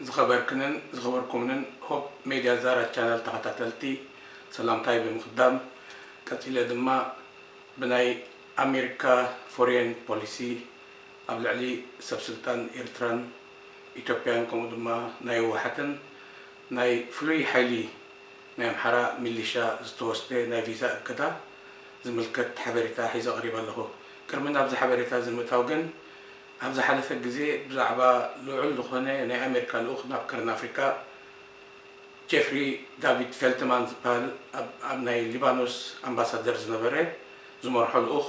ዝኸበርክንን ዝኸበርኩምንን ሆፕ ሜድያ ዛራ ቻነል ተኸታተልቲ ሰላምታይ ብምቕዳም፣ ቀጺለ ድማ ብናይ ኣሜሪካ ፎሬን ፖሊሲ ኣብ ልዕሊ ሰብ ስልጣን ኤርትራን ኢትዮጵያን፣ ከምኡ ድማ ናይ ህወሓትን ናይ ፍሉይ ሓይሊ ናይ ኣምሓራ ሚሊሻ ዝተወስደ ናይ ቪዛ እገዳ ዝምልከት ሓበሬታ ሒዘ ቀሪበ ኣለኹ። ቅድሚ ናብዚ ሓበሬታ እዚ ምእታው ግን፣ ኣብ ዝሓለፈ ግዜ ብዛዕባ ልዑል ዝኾነ ናይ ኣሜሪካ ልኡኽ ናብ ቀርኒ ኣፍሪቃ፣ ጄፍሪ ዳቪድ ፌልትማን ዝበሃል፣ ኣብ፣ ኣብ ናይ ሊባኖስ ኣምባሳደር ዝነበረ፣ ዝመርሖ ልኡኽ፣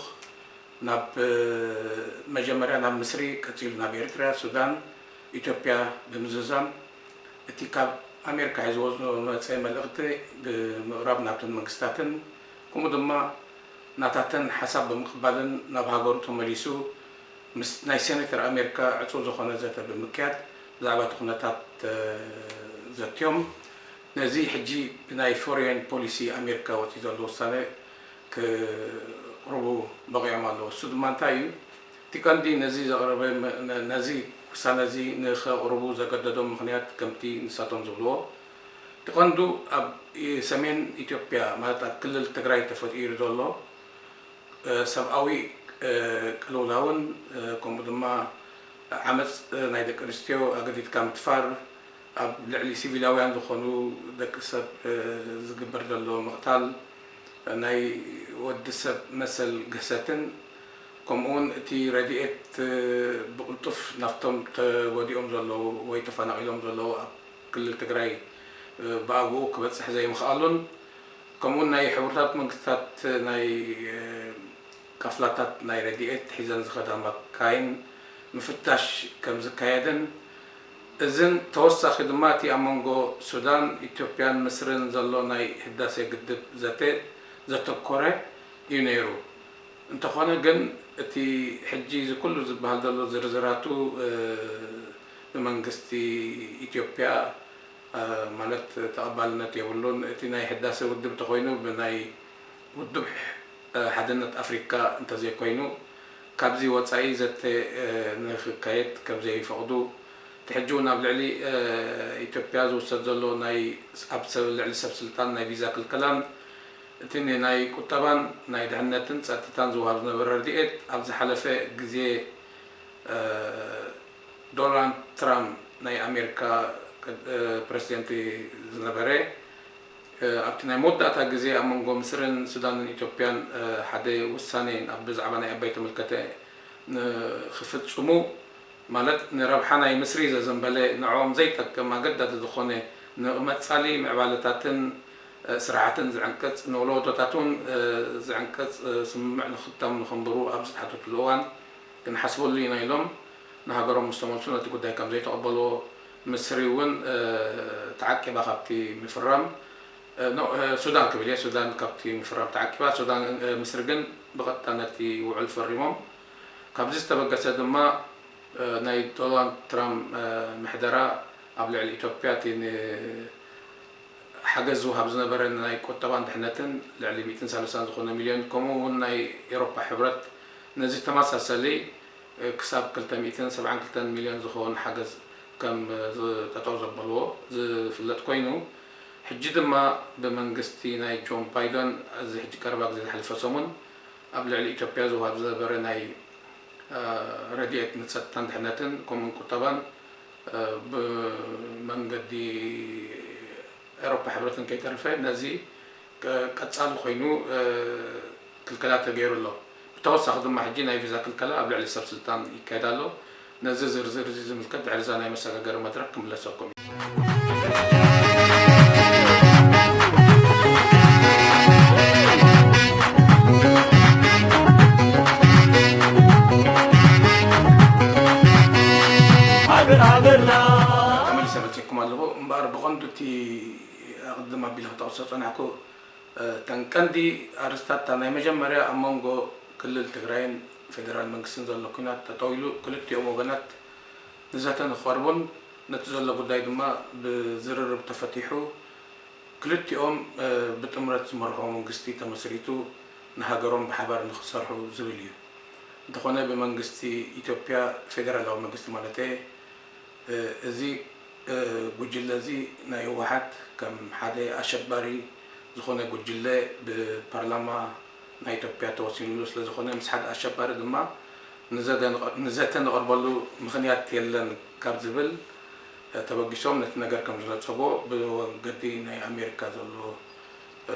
ናብ፣ መጀመርያ ናብ ምስሪ፣ ቀጺሉ ናብ ኤርትራ፣ ሱዳን፣ ኢትዮጵያ ብምዝዛም፣ እቲ ካብ ኣሜሪካ ሒዝዎ ዝመጸ መልእኽቲ ብምቕራብ ናብተን መንግስታትን፣ ከምኡ ድማ ናታተን ሓሳብ ብምቕባልን ናብ ሃገሩ ተመሊሱ፣ ምስ ናይ ሴኔተር ኣሜሪካ ዕጹው ዝኾነ ዘተ ብምክያድ ብዛዕባ እቲ ኩነታት፣ እ፣ ዘትዮም። ነዚ ሕጂ ብናይ ፎሬን ፖሊሲ ኣሜሪካ ወጺኡ ዘሎ ውሳነ ክቕርቡ በቒዖም ኣለዉ። እሱ ድማ እንታይ እዩ? እቲ ቀንዲ ነዚ ዘቕረበ መ-፣ ነ-፣ ነዚ ውሳነ እዚ ንኸቕርቡ ዘገደዶም ምኽንያት ከምቲ ንሳቶም ዝብልዎ፣ እቲ ቀንዱ ኣብ ኢ-፣ ሰሜን ኢትዮጵያ፣ ማለት ኣብ ክልል ትግራይ ተፈጢሩ ዘሎ፣ እ፣ ሰብኣዊ፣ እ፣ ቅልውላውን፣ እ፣ ከምኡ ድማ ዓመፅ፣ እ፣ ናይ ደቂ ኣንስትዮ ኣገዲድካ ምድፋር፣ ኣብ ልዕሊ ሲቪላውያን ዝኾኑ ደቂ ሰብ፣ እ፣ ዝግበር ዘሎ ምቕታል፣ እ፣ ናይ ወዲ ሰብ መሰል ግህሰትን፣ ከምኡ እውን እቲ ረድኤት፣ እ፣ ብቕልጡፍ ናብቶም ተጎዲኦም ዘለዉ ወይ ተፈናቒሎም ዘለዉ ኣብ ክልል ትግራይ፣ እ፣ ብኣግኡ ክበፅሕ ዘይምኽኣሉን፣ ከምኡውን ናይ ሕቡራት መንግስታት ናይ፣ እ፣ ቃፍላታት ናይ ረድኤት ሒዘን ዝኸዳ መካይን ምፍታሽ ከም ዝካየድን፣ እዝን ተወሳኺ ድማ እቲ ኣብ መንጎ ሱዳን፣ ኢትዮጵያን ምስርን ዘሎ ናይ ህዳሴ ግድብ ዘተ ዘተኮረ እዩ ነይሩ። እንተኾነ ግን እቲ ሕጂ እዚ ኩሉ ዝበሃል ዘሎ ዝርዝራቱ፣ እ፣ ብመንግስቲ ኢትዮጵያ፣ እ፣ ማለት ተቐባልነት የብሉን። እቲ ናይ ህዳሴ ውድብ እንተኾይኑ ብናይ ውድብ፣ እ፣ ሓድነት ኣፍሪካ እንተዘይኮይኑ ካብዚ ወፃኢ ዘተ፣ እ፣ ንክካየድ ከም ዘይፈቕዱ፣ እቲ ሕጂ እውን ኣብ ልዕሊ፣ እ፣ ኢትዮጵያ ዝውሰድ ዘሎ ናይ ኣብ ሰብ፣ ልዕሊ ሰብ ስልጣን ናይ ቪዛ ክልከላን እቲ ናይ ቁጠባን ናይ ድሕነትን ጸጥታን ዝወሃብ ዝነበረ ረድኤት ኣብ ዝሓለፈ ግዜ፣ እ፣ ዶናልድ ትራምፕ ናይ ኣሜሪካ ቅድ-፣ እ፣ ፕረሲደንት ዝነበረ፣ እ፣ ኣብቲ ናይ መወዳእታ ግዜ ኣብ መንጎ ምስርን ሱዳንን ኢትዮጵያን፣ እ፣ ሓደ ውሳኔ ኣብ ብዛዕባ ናይ ኣባይ ተመልከተ ንኽፍጽሙ፣ ማለት ንረብሓ ናይ ምስሪ ዘዘንበለ፣ ንዕኦም ዘይጠቅም ኣገዳዲ ዝኾነ ንመጻሊ ምዕባለታትን፣ እ፣ ስራሓትን ዝዕንቅጽ፣ ንወለዶታት እውን፣ እ፣ ዝዕንቅጽ፣ እ፣ ስምምዕ ንኽታም ንኸንብሩ ኣብ ዝተሓተትሉ እዋን ክንሓስበሉ ኢና ኢሎም ንሃገሮም ምስ ተመልሱ ነቲ ጉዳይ ከም ዘይተቐበልዎ፣ ምስሪ እውን፣ እ፣ ተዓቂባ ካብቲ ምፍራም፣ እ፣ ኖ፣ እ፣ ሱዳን ክብል እየ፣ ሱዳን ካብቲ ምፍራም ተዓቂባ። ሱዳን፣ እ፣ ምስሪ ግን ብቐጥታ ነቲ ውዕል ፈሪሞም። ካብዚ ዝተበገሰ ድማ፣ እ፣ ናይ ዶናልድ ትራምፕ፣ እ፣ ምሕደራ ኣብ ልዕሊ ኢትዮጵያ እቲ ን-፣ ሓገዝ ዝወሃብ ዝነበረ ናይ ቁጠባን ድሕነትን ልዕሊ ሚእትን ሰላሳን ዝኾነ ሚልዮን፣ ከምኡ እውን ናይ ኤውሮፓ ሕብረት ነዚ ተመሳሰሊ፣ እ፣ ክሳብ ክልተ ሚእትን ሰብዓን ክልተን ሚልዮን ዝኸውን ሓገዝ ከም፣ እ፣ ዝ-፣ ጠጠው ዘበልዎ ዝፍለጥ ኮይኑ፣ ሕጂ ድማ ብመንግስቲ ናይ ጆን ባይደን እዚ ሕጂ ቀረባ ግዜ ዝሓለፈ ሰሙን ኣብ ልዕሊ ኢትዮጵያ ዝወሃብ ዝነበረ ናይ፣ እ፣ ረድኤት ንጸጥታን ድሕነትን ከምኡውን ቁጠባን፣ እ፣ ብመንገዲ ኤውሮፓ ሕብረትን ከይተረፈ ነዚ ቀ-፣ ቀጻሊ ኮይኑ፣ እ፣ ክልከላ ተገይሩ ኣሎ። ብተወሳኺ ድማ ሕጂ ናይ ቪዛ ክልከላ ኣብ ልዕሊ ሰብ ስልጣን ይካየድ ኣሎ። ነዚ ዝርዝር እዚ ዝምልከት ድሕሪ እዛ ናይ መሰጋገሪ መድረኽ ክምለሰኩም እዩ። ሃገር ሃገርና። ተመሊሰ መጺእኩም ኣለኹ። እምበኣር ብቐንዱ እቲ ኣቕድም ኣቢለ ክጠቕሶ ዝጸናሕኩ፣ እ፣ እተን ቀንዲ ኣርእስታት፣ እታ ናይ መጀመርያ ኣብ መንጎ ክልል ትግራይን ፌደራል መንግስትን ዘሎ ኲናት ጠጠው ኢሉ ክልቲኦም ወገናት ንዘተ ንኽቐርቡን ነቲ ዘሎ ጉዳይ ድማ ብዝርርብ ተፈቲሑ ክልቲኦም፣ እ፣ ብጥምረት ዝመርሕዎ መንግስቲ ተመስሪቱ ንሃገሮም ብሓባር ንኽሰርሑ ዝብል እዩ። እንተኾነ ብመንግስቲ ኢትዮጵያ፣ ፌደራላዊ መንግስቲ ማለተየ፣ እ፣ እዚ እ፣ ጉጅለ እዚ ናይ ህወሓት ከም ሓደ ኣሸባሪ ዝኾነ ጉጅለ ብፓርላማ ናይ ኢትዮጵያ ተወሲኑሉ ስለ ዝኾነ፣ ምስ ሓደ ኣሸባሪ ድማ ንዘተ ንቐ-፣ ንዘተ ንቐርበሉ ምኽንያት የለን ካብ ዝብል፣ እ፣ ተበጊሶም ነቲ ነገር ከም ዝነጸጎ ብወገዲ ናይ ኣሜሪካ ዘሎ፣ እ፣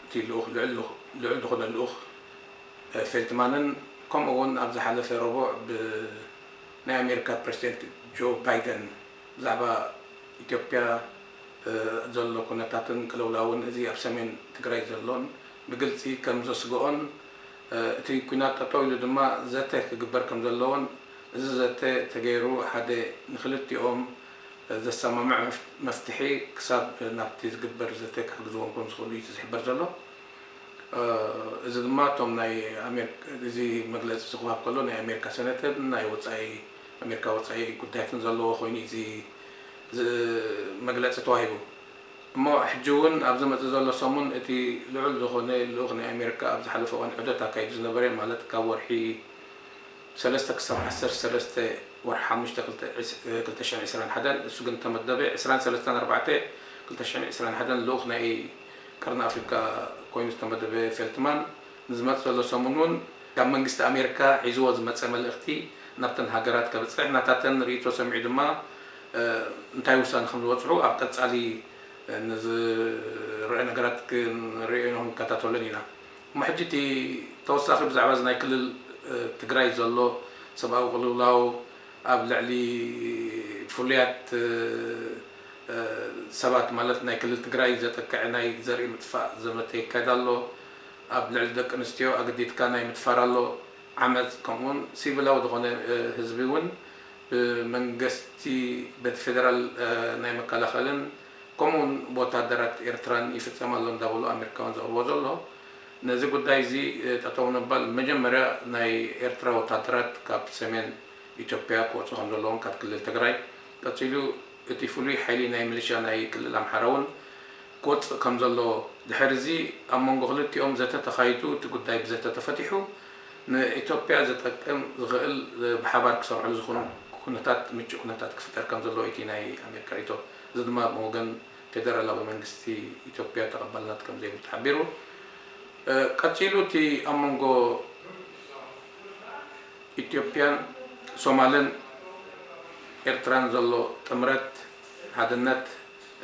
እቲ ልኡኽ፣ ልዑል ልኡኽ፣ ልዑል ዝኾነ ልኡኽ፣ እ፣ ፌልትማንን፣ ከምኡ እውን ኣብ ዝሓለፈ ረቡዕ ብ-፣ ናይ ኣሜሪካ ፕሬዚደንት ጆ ባይደን ብዛዕባ ኢትዮጵያ፣ እ፣ ዘሎ ኩነታትን ቅልውላውን፣ እዚ ኣብ ሰሜን ትግራይ ዘሎን ብግልጺ ከም ዘስግኦን፣ እ፣ እቲ ኲናት ጠጠው ኢሉ ድማ ዘተ ክግበር ከም ዘለዎን፣ እዚ ዘተ ተገይሩ ሓደ ንክልቲኦም፣ እ፣ ዘሰማምዕ መፍ-፣ መፍትሒ ክሳብ ናብቲ ዝግበር ዘተ ክሕግዝዎም ከም ዝኽእሉ እዩ ዝሕበር ዘሎ። እ፣ እዚ ድማ እቶም ናይ ኣሜሪካ፣ እዚ መግለጺ ዝወሃብ ከሎ ናይ ኣሜሪካ ሴኔተርን ናይ ወጻኢ፣ ኣሜሪካ ወጻኢ ጉዳያትን ዘለዎ ኮይኑ እዚ፣ እዚ መግለጺ ተዋሂቡ። እሞ ሕጂ እውን ኣብ ዝመጽእ ዘሎ ሰሙን እቲ ልዑል ዝኾነ ልኡኽ ናይ ኣሜሪካ ኣብ ዝሓለፈ እዋን ዑደት ኣካይዱ ዝነበረ፣ ማለት ካብ ወርሒ ሰለስተ ክሳብ ዓሰርተ ሰለስተ ወርሒ ሓሙሽተ ክልተ ሽሕን ዕስራን ሓደን፣ እሱ ግን ተመደበ ዕስራን ሰለስተን ኣርባዕተ ክልተ ሽሕን ዕስራን ሓደን ልኡኽ ናይ ቀርኒ ኣፍሪካ ኮይኑ ዝተመደበ ፌልትማን፣ ንዝመጽእ ዘሎ ሰሙን እውን ካብ መንግስቲ ኣሜሪካ ሒዝዎ ዝመጸ መልእኽቲ ናብተን ሃገራት ከብጽሕ፣ ናታተን ርእይቶ ሰሚዑ ድማ፣ እ፣ እንታይ ውሳነ ከም ዝበጽሑ ኣብ ቀጻሊ፣ እ፣ ንዝረአ ነገራት ክንርእዮ ኢና፣ ክንከታተሎን ኢና። እሞ ሕጂ እቲ ተወሳኺ ብዛዕባ እዚ ናይ ክልል፣ እ፣ ትግራይ ዘሎ ሰብኣዊ ቅልውላው፣ ኣብ ልዕሊ ፍሉያት፣ እ፣ እ፣ ሰባት፣ ማለት ናይ ክልል ትግራይ ዘጥቅዕ ናይ ዘርኢ ምጥፋእ ዘመተ ይካየድ ኣሎ። ኣብ ልዕሊ ደቂ ኣንስትዮ ኣገዲድካ ናይ ምድፋር ኣሎ፣ ዓመፅ፣ ከምኡውን ሲቪላዊ ዝኾነ፣ እ፣ ህዝቢ እውን ብመንግስቲ፣ በቲ ፌደራል፣ እ፣ ናይ መከላኸልን ከምኡውን ብወታደራት ኤርትራን ይፍፀም ኣሎ እንዳበሉ ኣሜሪካውያን ዘቕርቦ ዘሎ። ነዚ ጉዳይ እዚ፣ እ፣ ጠጠው ንምባል መጀመርያ ናይ ኤርትራ ወታደራት ካብ ሰሜን ኢትዮጵያ ክወፁ ከም ዘለዎም ካብ ክልል ትግራይ፣ ቀፂሉ እቲ ፍሉይ ሓይሊ ናይ ሚሊሻ ናይ ክልል ኣምሓራ እውን ክወፅእ ከም ዘለዎ፣ ድሕሪ እዚ ኣብ መንጎ ክልቲኦም ዘተ ተኻይዱ እቲ ጉዳይ ብዘተ ተፈቲሑ ንኢትዮጵያ ዘጠቅም ዝኽእል ብሓባር ክሰርሕሉ ዝኾኑ ኩነታት፣ ምቹእ ኩነታት ክፍጠር ከም ዘለዎ እቲ ናይ ኣሜሪካ ርእይቶ። እዚ ድማ ብወገን ፌደራላዊ መንግስቲ ኢትዮጵያ ተቐባልነት ከም ዘይብሉ ተሓቢሩ። እ፣ ቀጺሉ እቲ ኣብ መንጎ ኢትዮጵያን ሶማልን ኤርትራን ዘሎ ጥምረት፣ ሓድነት፣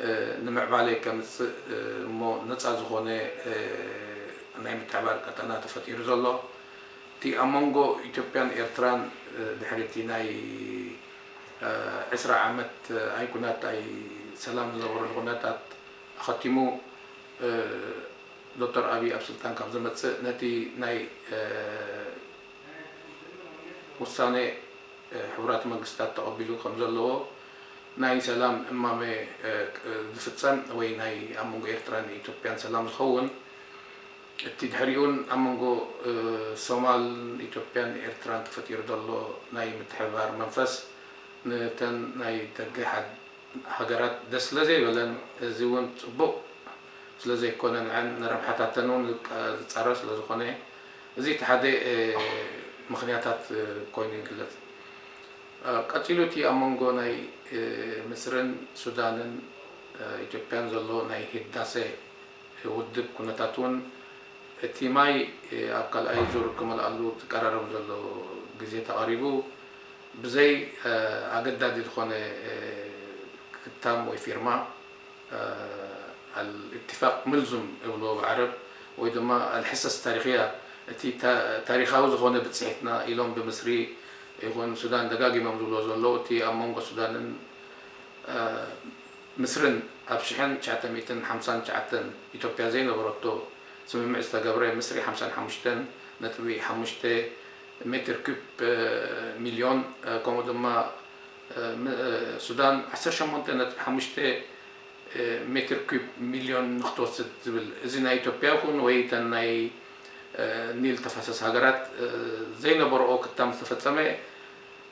እ፣ ንምዕባለ ከምጽእ፣ እ፣ እሞ ነጻ ዝኾነ፣ እ፣ ናይ ምትሕባር ቀጠና ተፈጢሩ ዘሎ። እቲ ኣብ መንጎ ኢትዮጵያን ኤርትራን፣ እ፣ ድሕሪ እቲ ናይ፣ እ፣ ዕስራ ዓመት፣ እ፣ ኣይኩናት ኣይ ሰላም ዝነበረሉ ኩነታት ኣኸቲሙ፣ እ፣ ዶክተር ኣብይ ኣብ ስልጣን ካብ ዝመጽእ ነቲ ናይ፣ እ፣ ውሳኔ፣ እ፣ ሕቡራት መንግስታት ተቐቢሉ ከም ዘለዎ ናይ ሰላም እማመ፣ እ፣ ክ-፣ ዝፍጸም ወይ ናይ ኣብ መንጎ ኤርትራን ኢትዮጵያን ሰላም ዝኸውን፣ እቲ ድሕሪኡን ኣብ መንጎ፣ እ፣ ሶማልን ኢትዮጵያን ኤርትራን ተፈጢሩ ዘሎ ናይ ምትሕብባር መንፈስ፣ ነተን ናይ ደገ ሓድ-፣ ሃገራት ደስ ስለ ዘይበለን፣ እዚ እውን ጽቡቕ ስለ ዘይኮነ፣ ንዐን ንረብሓታተን እውን ዝቃ-፣ ዝጻረር ስለ ዝኾነ፣ እዚ እቲ ሓደ፣ እ፣ ምኽንያታት፣ እ፣ ኮይኑ ይግለጽ። እ፣ ቀጺሉ እቲ ኣብ መንጎ ናይ፣ እ፣ ምስርን ሱዳንን፣ እ፣ ኢትዮጵያን ዘሎ ናይ ህዳሰ ውድብ ኩነታት እውን፣ እቲ ማይ፣ እ፣ ኣብ ካልኣይ ዙር ክመልኣሉ ዝቀራረብ ዘሎ ግዜ ተቓሪቡ፣ ብዘይ፣ እ፣ ኣገዳዲ ዝኾነ፣ እ፣ ክታም ወይ ፊርማ፣ እ፣ ኣልእትፋቅ ምልዙም እብሎ ብዓረብ፣ ወይ ድማ ኣልሕሰስ ታሪኽያ፣ እቲ ታ-፣ ታሪኻዊ ዝኾነ ብጽሒትና ኢሎም ብምስሪ ይኹን ሱዳን ደጋጊሞም ዝብሎ ዘለዉ፣ እቲ ኣብ መንጎ ሱዳንን፣ እ፣ ምስርን ኣብ ሽሕን ትሽዓተ ሚእትን ሓምሳን ትሽዓተን ኢትዮጵያ ዘይነበረቶ ስምምዕ ዝተገብረ፣ ምስሪ ሓምሳን ሓሙሽተን ነጥቢ ሓሙሽተ ሜትር ኪዩብ፣ እ፣ ሚልዮን፣ እ፣ ከምኡ ድማ፣ እ፣ ም-፣ እ፣ ሱዳን ዓሰርተ ሸሞንተ ነጥቢ ሓሙሽተ፣ እ፣ ሜትር ኪዩብ ሚልዮን ንክትወስድ ዝብል፣ እዚ ናይ ኢትዮጵያ ይኹን ወይ እተን ናይ፣ እ፣ ኒል ተፋሰስ ሃገራት፣ እ፣ ዘይነበረኦ ክታም ዝተፈጸመ፣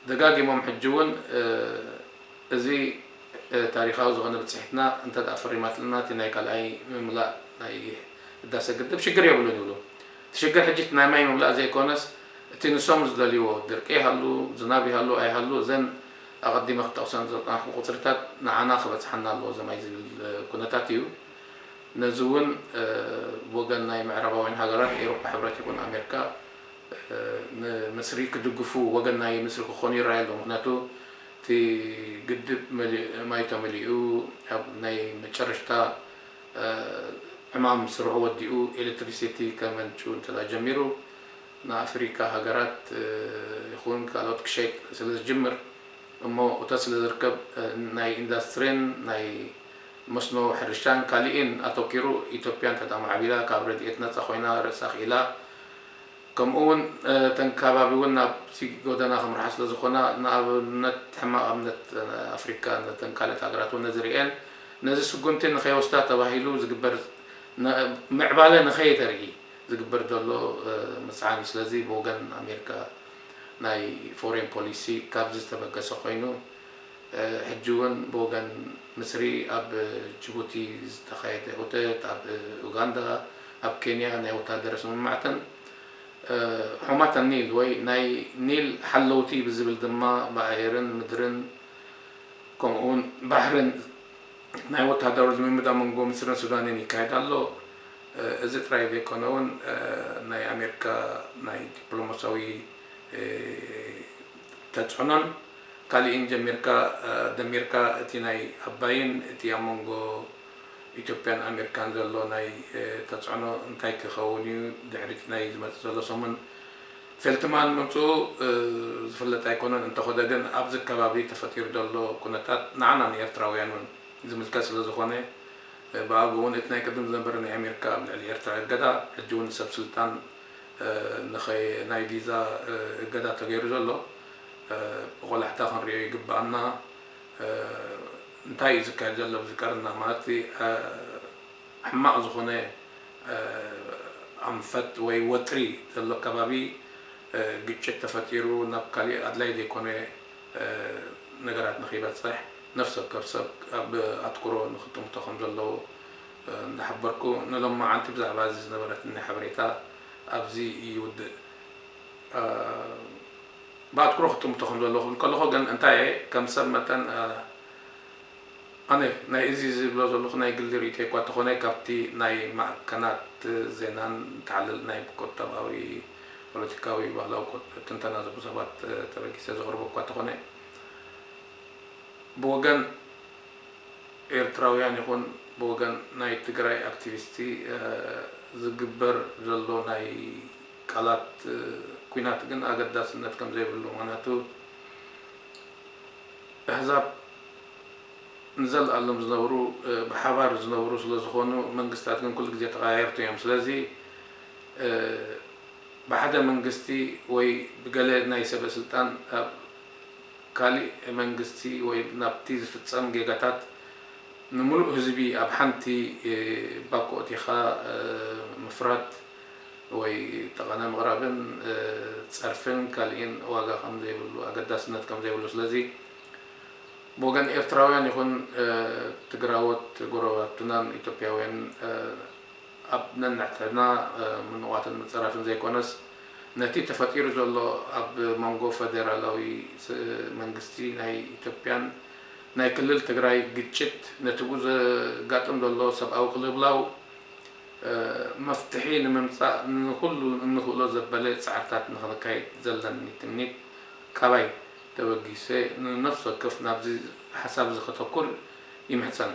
ደጋጊሞም ሕጂ እውን፣ እ፣ እዚ፣ እ፣ ታሪኻዊ ዝኾነ ብጽሒትና እንተ ደኣ ፈሪማትልና፣ እቲ ናይ ካልኣይ ምምላእ ናይ ህዳሰ ግድብ ሽግር የብሉን ይብሉ። እቲ ሽግር ሕጂ እቲ ናይ ማይ ምምላእ ዘይኮነስ፣ እቲ ንሶም ዝደልይዎ፣ ድርቂ ይሃሉ፣ ዝናብ ይሃሉ ኣይሃሉ፣ እዘን ኣቐዲመ ክጠቕሰን ዝጸናሕኩ ቁጽርታት ንዓና ክበጽሓና ኣለዎ ዘማይ ዝብል ኩነታት እዩ። ነዚ እውን ብወገን ናይ ምዕራባውያን ሃገራት፣ ኤውሮጳ ሕብረት ይኹን ኣሜሪካ፣ ንምስሪ ክድግፉ፣ ወገን ናይ ምስሪ ክኾኑ ይረኣዩ ኣለዉ። ምኽንያቱ እቲ ግድብ መሊኡ፣ ማይ ተመሊኡ፣ ኣብ ናይ መጨረሽታ ዕማም ስርሑ ወዲኡ ኤሌክትሪሲቲ ከመንጩ እንተ ጀሚሩ፣ ንኣፍሪካ ሃገራት ይኹን ካልኦት ክሸይጥ ስለ ዝጅምር፣ እሞ እቶ ስለ ዝርከብ፣ ናይ ኢንዳስትሪን ናይ መስኖ ሕርሻን ካሊእን ኣተኪሩ፣ ኢትዮጵያ እንተ ማዕቢላ፣ ካብ ረድኤት ነፃ ኮይና፣ ርእሳ ክኢላ፣ ከምኡ እውን እተን ከባቢ እውን ናብዚ ጎደና ክምርሓ ስለ ዝኾና፣ ንኣብነት ሕማቕ ኣብነት ኣፍሪካ፣ ነተን ካልኦት ሃገራት እውን ነዚ ርእየን፣ ነዚ ስጉምቲ ንኸይወስዳ ተባሂሉ ዝግበር፣ ምዕባለ ንኸይተርኢ ዝግበር ዘሎ ምፅዓን እዩ። ስለዚ ብወገን ኣሜሪካ ናይ ፎሬን ፖሊሲ ካብዚ ዝተበገሰ ኮይኑ፣ ሕጂ እውን ብወገን ምስሪ ኣብ ጅቡቲ ዝተኻየደ ዑደት፣ ኣብ ኡጋንዳ፣ ኣብ ኬንያ ናይ ወታደር ስምምዓትን ሑማት ኒል ወይ ናይ ኒል ሓለውቲ ብዝብል ድማ ብኣየርን ምድርን ከምኡ እውን ባሕርን ናይ ወታደራዊ ልምምድ ኣብ መንጎ ምስርን ሱዳንን ይካየድ ኣሎ። እዚ ጥራይ ዘይኮነ እውን ናይ ኣሜሪካ ናይ ዲፕሎማሲያዊ ተፅዕኖን ካሊእን ጀሚርካ፣ ደሚርካ እቲ ናይ ኣባይን እቲ ኣብ መንጎ ኢትዮጵያን ኣሜሪካን ዘሎ ናይ ተፅዕኖ እንታይ ክኸውን እዩ ድሕሪ እቲ ናይ ዝመፅእ ዘሎ ሰሙን ፌልትማን ምምፅኡ ዝፍለጥ ኣይኮነን። እንተኾነ ግን ኣብዚ ከባቢ ተፈጢሩ ዘሎ ኩነታት ንዓና ንኤርትራውያን እውን ዝምልከት ስለ ዝኾነ፣ ብኣግኡ እውን እቲ ናይ ቅድም ዝነበረ ናይ ኣሜሪካ ኣብ ልዕሊ ኤርትራ እገዳ፣ ሕጂ እውን ሰብ ስልጣን ንኸይ-፣ ናይ ቪዛ እገዳ ተገይሩ ዘሎ ብቆላሕታ ክንሪኦ ይግብኣና። እንታይ እዩ ዝካየድ ዘሎ ኣብዚ ቀርና? ማለት ሕማቕ ዝኾነ ኣንፈት ወይ ወጥሪ ዘሎ ከባቢ ግጭት ተፈጢሩ ናብ ካሊእ ኣድላይ ዘይኮነ ነገራት ንኸይበፅሕ ነፍሲ ወከፍ ሰብ ኣብ ኣትኩሮ ንኽጥምቶ ከም ዘለዎ እንዳሓበርኩ፣ ንሎማዓንቲ ብዛዕባ እዚ ዝነበረትኒ ሓበሬታ ኣብዚ ይውድእ። ብኣትኩሮ ክጥምቶ ከም ዘለዎ ክብል ከለኹ ግን እንታይ እየ፣ ከም ሰብ መጠን ኣነ ናይ እዚ ዝብሎ ዘለኹ ናይ ግሊ ርእይቶ እኳ እንተኾነ፣ ካብቲ ናይ ማዕከናት ዜናን ተዓለል ናይ ቁጠባዊ ፖለቲካዊ ባህላዊ ቁ-፣ ትንተና ዝህቡ ሰባት ተበጊሰ ዘቕርቦ እኳ እንተኾነ፣ ብወገን ኤርትራውያን ይኹን ብወገን ናይ ትግራይ ኣክቲቪስቲ ዝግበር ዘሎ ናይ ቃላት ኲናት ግን ኣገዳስነት ከም ዘይብሉ፣ ምኽንያቱ ኣህዛብ ንዘለኣለም ዝነብሩ፣ ብሓባር ዝነብሩ ስለ ዝኾኑ፣ መንግስታት ግን ኩሉ ግዜ ተቐያየርቲ እዮም። ስለዚ ብሓደ መንግስቲ ወይ ብገለ ናይ ሰበ ስልጣን ኣብ ካሊእ መንግስቲ ወይ ናብቲ ዝፍጸም ጌጋታት ንምሉእ ህዝቢ ኣብ ሓንቲ ባኮ ኣእቲኻ ምፍራድ ወይ ጠቐነ ምቕራብን ጸርፍን ካሊእን ዋጋ ከም ዘይብሉ፣ ኣገዳስነት ከም ዘይብሉ። ስለዚ ብወገን ኤርትራውያን ይኹን ትግራዎት ጎረባብትናን ኢትዮጵያውያን ኣብ ነንሕድሕድና ምንቋትን ምጽራፍን ዘይኮነስ፣ ነቲ ተፈጢሩ ዘሎ ኣብ መንጎ ፈደራላዊ ስ-፣ መንግስቲ ናይ ኢትዮጵያን ናይ ክልል ትግራይ ግጭት፣ ነቲ ብኡ ዘጋጥም ዘሎ ሰብኣዊ ቅልውላው መፍትሒ ንምምጻእ ንኹሉ እንኽእሎ ዘበለ ጻዕርታት ንኽንካይድ ዘለኒ ትምኒት ካባይ ተበጊሰ ንነፍሲ ወከፍ ናብዚ ሓሳብ እዚ ከተኩር ይምሕጸን።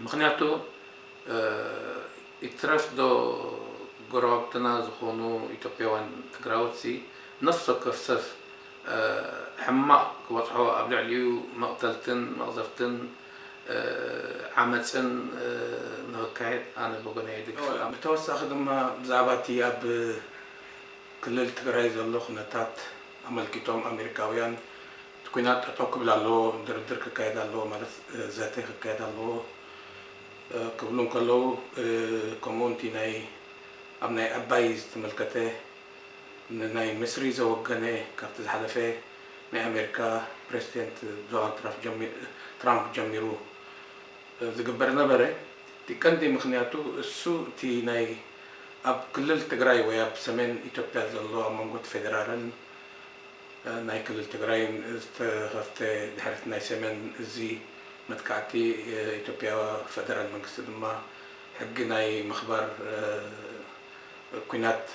ምኽንያቱ፣ እ፣ ይትረፍ ዶ ጎረባብትና ዝኾኑ ኢትዮጵያውያን ትግራዎትሲ ነፍሲ ወከፍ ሰብ፣ እ፣ ሕማቕ ክበጽሖ ኣብ ልዕሊኡ መቕተልትን መቕዘፍትን፣ እ፣ ዓመጽን፣ እ፣ ንኽካየድ ኣነ ብወገነይ ኣይድግፍን። ብተወሳኺ ድማ ብዛዕባ እቲ ኣብ ክልል ትግራይ ዘሎ ኩነታት ኣመልኪቶም ኣሜሪካውያን እቲ ኲናት ጠጠው ክብል ኣለዎ፣ ድርድር ክካየድ ኣለዎ፣ ማለት፣ እ፣ ዘተ ክካየድ ኣለዎ፣ እ፣ ክብሉ እንከለዉ፣ እ፣ ከምኡ እውን እቲ ናይ፣ ኣብ ናይ ኣባይ ዝተመልከተ ንናይ ምስሪ ዘወገነ ካብቲ ዝሓለፈ ናይ ኣሜሪካ ፕሬዚደንት ዶናልድ ትራምፕ ጀሚ-፣ ትራምፕ ጀሚሩ፣ እ፣ ዝግበር ነበረ። እቲ ቀንዲ ምኽንያቱ እሱ እቲ ናይ ኣብ ክልል ትግራይ ወይ ኣብ ሰሜን ኢትዮጵያ ዘሎ ኣብ መንጎ እቲ ፌዴራልን ናይ ክልል ትግራይን ዝተኸፍተ ድሕሪት ናይ ሰሜን እዚ መጥቃዕቲ፣ ኢትዮጵያ ፌደራል መንግስቲ ድማ ሕጊ ናይ ምኽባር ኩናት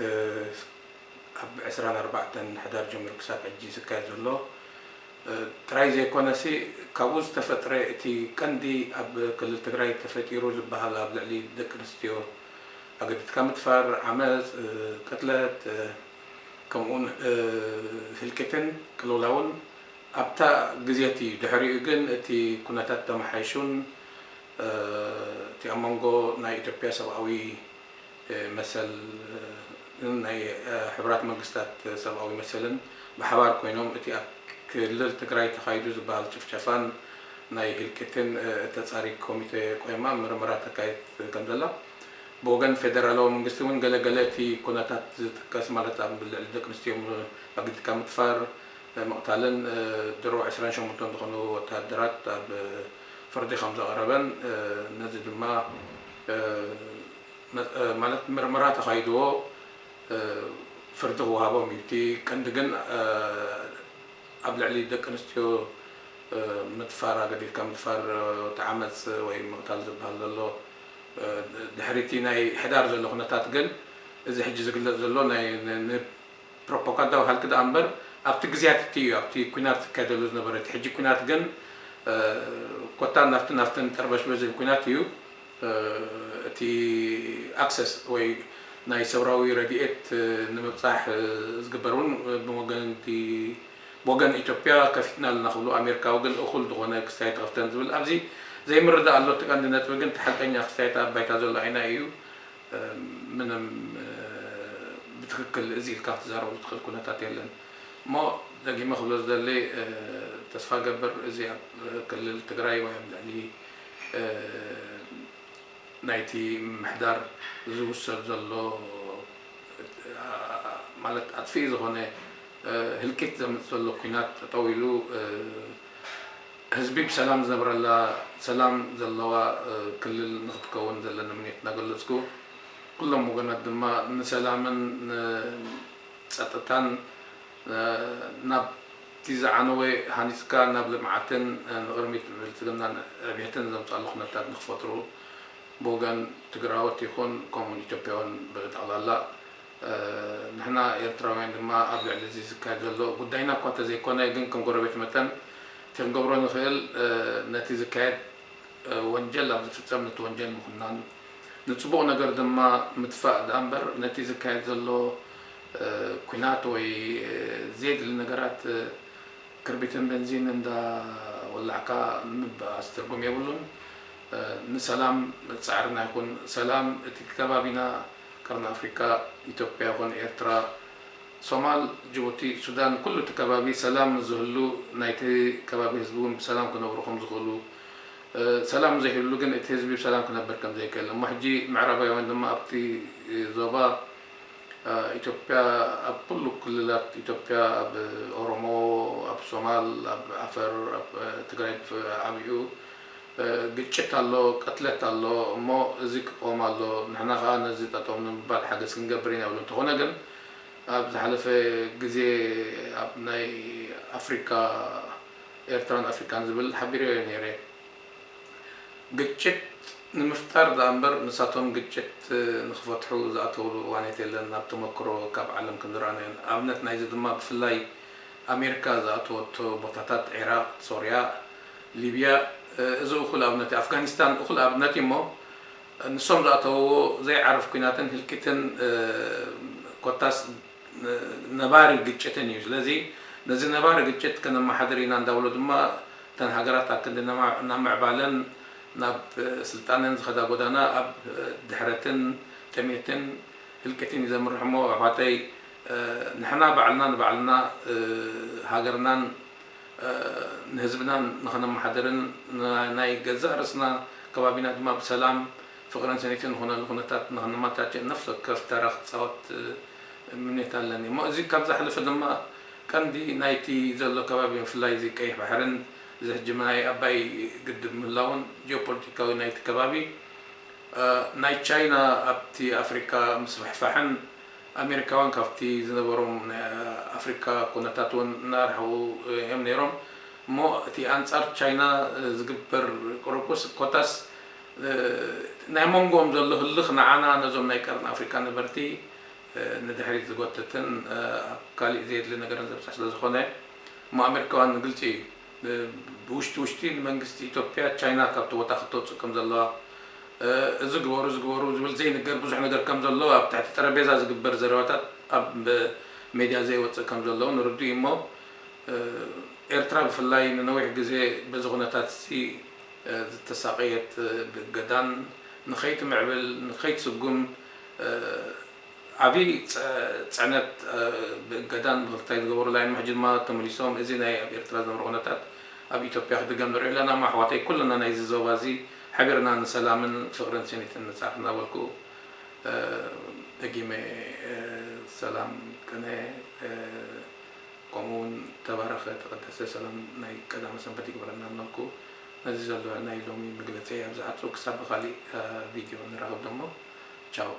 ኣብ ዕስራን ኣርባዕተን ሕዳር ጀሚሩ ክሳብ ሕጂ ዝካየድ ዘሎ ጥራይ ዘይኮነሲ፣ ካብኡ ዝተፈጥረ እቲ ቀንዲ ኣብ ክልል ትግራይ ተፈጢሩ ዝበሃል ኣብ ልዕሊ ደቂ ኣንስትዮ ኣገዲድካ ምድፋር፣ ዓመፅ፣ ቅትለት፣ ከምኡውን ህልቂትን ቅልውላውን ኣብታ ግዜ እቲ እዩ። ድሕሪኡ ግን እቲ ኩነታት ተመሓይሹን እቲ ኣብ መንጎ ናይ ኢትዮጵያ ሰብኣዊ መሰልን ናይ ሕቡራት መንግስታት ሰብኣዊ መሰልን ብሓባር ኮይኖም እቲ ኣብ ክልል ትግራይ ተኻይዱ ዝበሃል ጭፍጨፋን ናይ ህልቂትን ተፃሪ ኮሚቴ ቆይማ ምርመራ ተካይድ ከም ዘላ፣ ብወገን ፌደራላዊ መንግስቲ እውን ገለገለ እቲ ኩነታት ዝጥቀስ፣ ማለት ኣብ ልዕሊ ደቂ ኣንስትዮ ኣግዲድካ ምድፋር፣ ምቕታልን ድሮ ዕስራን ሸሞንተን ዝኾኑ ወተሃደራት ኣብ ፍርዲ ከም ዘቕረበን፣ ነዚ ድማ ማለት ምርመራ ተኻይድዎ ፍርዲ ክወሃቦም እዩ። እቲ ቀንዲ ግን ኣብ ልዕሊ ደቂ ኣንስትዮ ምድፋር፣ ኣገዲድካ ምድፋር፣ እቲ ዓመፅ ወይ ምቕታል ዝበሃል ዘሎ፣ ድሕሪ እቲ ናይ ሕዳር ዘሎ ኩነታት ግን፣ እዚ ሕጂ ዝግለፅ ዘሎ ናይ ፕሮፓጋንዳዊ ሃልኪ ደኣ እምበር፣ ኣብቲ ግዜያት እቲ እዩ፣ ኣብቲ ኲናት ዝካየደሉ ዝነበረ። እቲ ሕጂ ኲናት ግን ኮታ ናብቲ ናብተን ጠርበሽበሽ ዝብል ኲናት እዩ። እቲ ኣክሰስ ወይ ናይ ሰብራዊ ረድኤት ንምብፃሕ ዝግበር እውን ብወገን እቲ ብወገን ኢትዮጵያ ከፊትና ኣለና ክብሉ፣ ኣሜሪካ ግን እኹል ዝኾነ ክስታይ ተኸፍተን ዝብል፣ ኣብዚ ዘይምርዳእ ኣሎ። እቲ ቀንዲ ነጥቢ ግን እቲ ሓቀኛ ክስታይ ኣብ ባይታ ዘሎ ኣይና እዩ። ምንም ብትክክል እዚ ኢልካ ክትዛረቡ ትኽእል ኩነታት የለን። እሞ ደጊመ ክብሎ ዝደሊ፣ ተስፋ ገብር፣ እዚ ኣብ ክልል ትግራይ ወይ ኣብ ልዕሊ ናይቲ ምምሕዳር ዝውሰድ ዘሎ፣ ማለት ኣጥፊኢ ዝኾነ ህልቂት ዘምፅእ ዘሎ ኲናት ጠጠው ኢሉ፣ ህዝቢ ብሰላም ዝነብረላ፣ ሰላም ዘለዋ ክልል ንክትከውን ዘለና ምንየት እናገለፅኩ፣ ኩሎም ወገናት ድማ ንሰላምን ንፀጥታን ናብቲ ዝዓነወ ሃኒፅካ ናብ ልምዓትን ንቕድሚት ብልፅግናን ዕብየትን ዘምፅኣሉ ኩነታት ንክፈጥሩ ብወገን ትግራዎት ይኹን ከምኡውን ኢትዮጵያውን ብጠቕላላ፣ ንሕና ኤርትራውያን ድማ ኣብ ልዕሊ እዚ ዝካየድ ዘሎ ጉዳይና እኳ እንተዘይኮነ፣ ግን ከም ጎረቤት መጠን እቲ ክንገብሮ ንኽእል፣ ነቲ ዝካየድ ወንጀል ኣብ ዝፍጸም ነቲ ወንጀል ምኹናን፣ ንጽቡቕ ነገር ድማ ምጥፋእ ደኣ እምበር፣ ነቲ ዝካየድ ዘሎ ኲናት ወይ ዘየድሊ ነገራት ክርቢትን በንዚን እንዳ ወላዕካ ምብኣስ ትርጉም የብሉን። ንሰላም ጻዕርና ይኹን፣ ሰላም እቲ ከባቢና፣ ቀርኒ ኣፍሪቃ፣ ኢትዮጵያ ይኹን ኤርትራ፣ ሶማል፣ ጅቡቲ፣ ሱዳን፣ ኩሉ እቲ ከባቢ ሰላም ዝህሉ፣ ናይቲ ከባቢ ህዝቢ እውን ብሰላም ክነብሩ ከም ዝኽእሉ፣ ሰላም ዘይህሉ ግን እቲ ህዝቢ ብሰላም ክነብር ከም ዘይክእል። እሞ ሕጂ ምዕራባውያን ድማ ኣብቲ ዞባ ኢትዮጵያ፣ ኣብ ኩሉ ክልላት ኢትዮጵያ፣ ኣብ ኦሮሞ፣ ኣብ ሶማል፣ ኣብ ዓፈር፣ ኣብ ትግራይ ብዓቢኡ ግጭት ኣሎ፣ ቅትለት ኣሎ። እሞ እዚ ክቆም ኣሎ፣ ንሕና ከኣ ነዚ ጠጠው ንምባል ሓገዝ ክንገብር ኢና ይብሉ። እንተኾነ ግን ኣብ ዝሓለፈ ግዜ ኣብ ናይ ኣፍሪካ፣ ኤርትራን ኣፍሪካን ዝብል ሓቢረዮ ነይረ። ግጭት ንምፍጣር ደኣ እምበር ንሳቶም ግጭት ንክፈትሑ ዝኣተውሉ እዋነት የለን። ኣብ ተመክሮ ካብ ዓለም ክንረኣናዮ። ኣብነት ናይዚ ድማ ብፍላይ ኣሜሪካ ዝኣተወቶ ቦታታት ዒራቕ፣ ሶርያ፣ ሊብያ፣ እዚ እኹል ኣብነት እዩ። ኣፍጋኒስታን እኹል ኣብነት እዩ። እሞ ንሶም ዝኣተውዎ ዘይዓርፍ ኲናትን ህልቂትን ኮታስ ነባሪ ግጭትን እዩ። ስለዚ ነዚ ነባሪ ግጭት ከነመሓድር ኢና እንዳበሉ ድማ እተን ሃገራት ኣብ ክንዲ እናምዕባለን ናብ ስልጣነን ዝኸዳ ጎዳና ኣብ ድሕረትን ጥሜትን ህልቂትን እዩ ዘምርሕ። እሞ ኣሕዋተይ፣ ንሕና ባዕልና ንባዕልና ሃገርናን ንህዝብናን ንኸነመሓድርን ናይ ገዛእ ርእስና ከባቢና ድማ ብሰላም ፍቕርን ስኒትን ዝኾነሉ ኩነታት ንኸነመቻችእ ነፍሲ ወከፍ ተራ ክፃወት ምንየት ኣለኒ። እሞ እዚ ካብ ዝሓለፈ ድማ ቀንዲ ናይቲ ዘሎ ከባቢ ብፍላይ እዚ ቀይሕ ባሕርን እዚ ሕጂ ናይ ኣባይ ግድብ ምህላውን ጂኦፖለቲካዊ ናይቲ ከባቢ ናይ ቻይና ኣብቲ ኣፍሪካ ምስፍሕፋሕን ኣሜሪካውያን ካብቲ ዝነበሮም ናይ ኣፍሪካ ኩነታት እውን እናርሕቑ እዮም ነይሮም። እሞ እቲ ኣንጻር ቻይና ዝግበር ቁርቁስ ኮታስ ናይ መንጎኦም ዘሎ ህልኽ ንዓና ነዞም ናይ ቀርኒ ኣፍሪካ ነበርቲ ንድሕሪት ዝጎትትን ኣብ ካሊእ ዘየድሊ ነገርን ዘብፅሕ ስለ ዝኾነ፣ እሞ ኣሜሪካውያን ግልፂ እዩ፣ ብውሽጢ ውሽጢ ንመንግስቲ ኢትዮጵያ ቻይና ካብቲ ቦታ ክትወፅእ ከም ዘለዋ፣ እዚ ግበሩ፣ እዚ ግበሩ ዝብል ዘይንገር ብዙሕ ነገር ከም ዘሎ፣ ኣብ ትሕቲ ጠረጴዛ ዝግበር ዘረባታት ኣብ ሜድያ ዘይወፅእ ከም ዘሎ ንርዱ እዩ። እሞ ኤርትራ ብፍላይ ንነዊሕ ግዜ በዚ ኩነታት እዚ ዝተሳቀየት፣ ብእገዳን ንኸይትምዕብል ንኸይትስጉም ዓብዪ ፅዕነት ብእገዳን ምክልታይ ዝገበሩላ እዮም። ሕጂ ድማ ተመሊሶም እዚ ናይ ኣብ ኤርትራ ዝነበረ ኩነታት ኣብ ኢትዮጵያ ክድገም ንሪኦ ኣለና። እሞ ኣሕዋተይ ኩልና ናይዚ ዞባ እዚ ሓቢርና ንሰላምን ፍቅርን ስኒትን ንፃር እናበልኩ ደጊመ ሰላም ቅነ፣ ከምኡ እውን ተባረኸ ተቐደሰ ሰላም ናይ ቀዳመ ሰንበት ይግበረና እናበልኩ ነዚ ዘሎ ናይ ሎሚ መግለፂ ኣብዚ ዓፁ። ክሳብ ብካሊእ ቪድዮ ንራኸብ ደሞ። ቻው።